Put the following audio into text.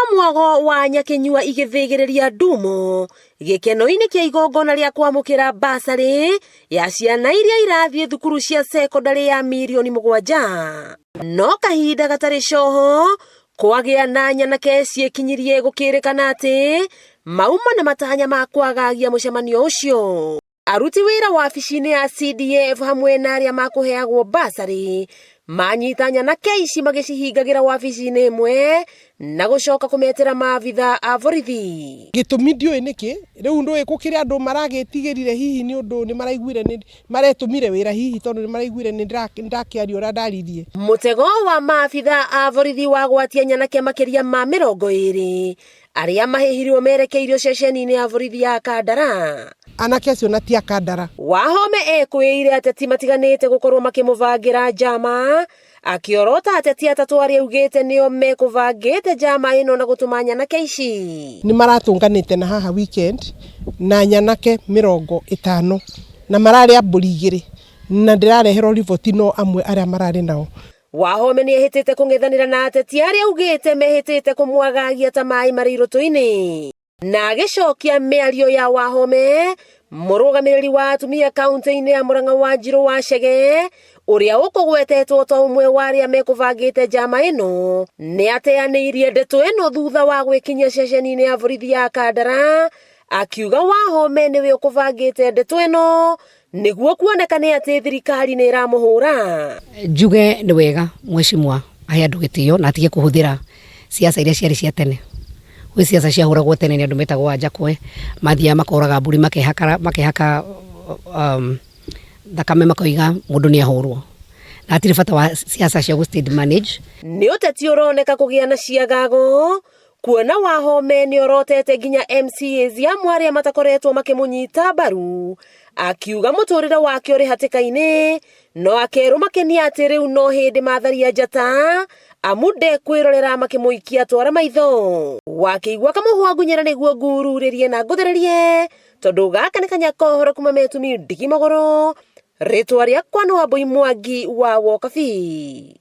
Kuma mwago wa Nyakĩnyua igĩthĩgĩrĩria ndumo gĩkeno-inĩ kĩa igongona rĩa kwamũkĩra basarĩ ya ciana iria irathiĩ thukuru cia cekondarĩ ya mirioni 7. No kahinda gatarĩ coho kwagĩa na nyanake ciĩkinyirie gũkĩrĩkana atĩ mauma na matanya ma kwagagia mũcemanio ũcio. Aruti wĩra wabici-inĩ ya CDF hamwe na arĩa makũheagwo basarĩ manyita nyanake ici magĩcihingagĩra wabici-inĩ ĩmwe na gũcoka kũmetĩra maabitha a borithi. Gĩtũmi ndiũĩ nĩkĩ rĩu ndũĩ gũkĩrĩ andũ maragĩtigĩrire hihi nĩ ũndũ nĩ maraiguire nĩ maretũmire wĩra hihi tondũ nĩ maraiguire nĩ ndakĩaria ũrĩa ndaririe. Mũtego wa maabitha a borithi wagwatia nyanake makĩria ma 20 arĩa mahĩhirio merekeirio ceceni-inĩ ya borithi ya Kandara. Anake acio na ti a Kandara. Wahome ekwĩire ateti matiganĩte gũkorwo makĩmũbangĩra njama, akĩorota ateti atatũ arĩa augĩte nĩo mekũbangĩte njama ĩno na gũtũma nyanake ici. Nĩ maratũnganĩte na haha weekend na nyanake 50 na mararĩa mbũri 2 na ndĩrareherwo riboti no amwe arĩa mararĩ nao. Wahome nĩ ehĩtĩte kũng'ethanĩra na ateti arĩa augĩte mehĩtĩte kũmwagagia ta maĩ marĩ irũtũ-inĩ. Na agĩcokia mĩario ya Wahome, mũrũgamĩrĩri wa atumia kaunti-inĩ ya Murang'a Wanjirũ wa Chege, ũrĩa ũkũgwetetwo ta ũmwe wa arĩa mekũbangĩte njama ĩno, nĩ ateanĩirie ndeto ĩno thutha wa gwĩkinyia ceceni-inĩ ya borithi ya Kandara, akiuga Wahome nĩwe ũkũbangĩte ndeto ĩno nĩguo kuonekane atĩ thirikari nĩ ĩramũhũra. Njuge nĩ wega mheshimiwa ahe andũ gĩtĩo na atige kũhũthĩra siasa iria ciarĩ cia tene. Gwĩ siasa ciahũragwo tene nĩ andũ metagwo Wanjakwe, mathiaga makoraga mbũri makehaka thakame makoiga mũndũ nĩ ahũrwo. Na hatirĩ bata wa siasa cia gũ state manage. Nĩ ũteti ũroneka kũgĩa na ciagago kuona Wahome nĩ orotete nginya MCAs amwe arĩa matakoretwo makĩmũnyita mbaru, akiuga mũtũrĩre wake ũrĩ hatĩka-inĩ, no akerwo makenia atĩ rĩu no hĩndĩ matharia njata amu ndekwĩrorera makĩmũikia twara maitho. Wakĩigua kamũhwa ngunyĩra nĩguo ngururĩrie na ngũthererie, tondũ gaka nĩ kanya kohoro kuma metumi ndigi magũrũ. Rĩtwa rĩakwa nĩ Wambui Mwangi wa Wokabi.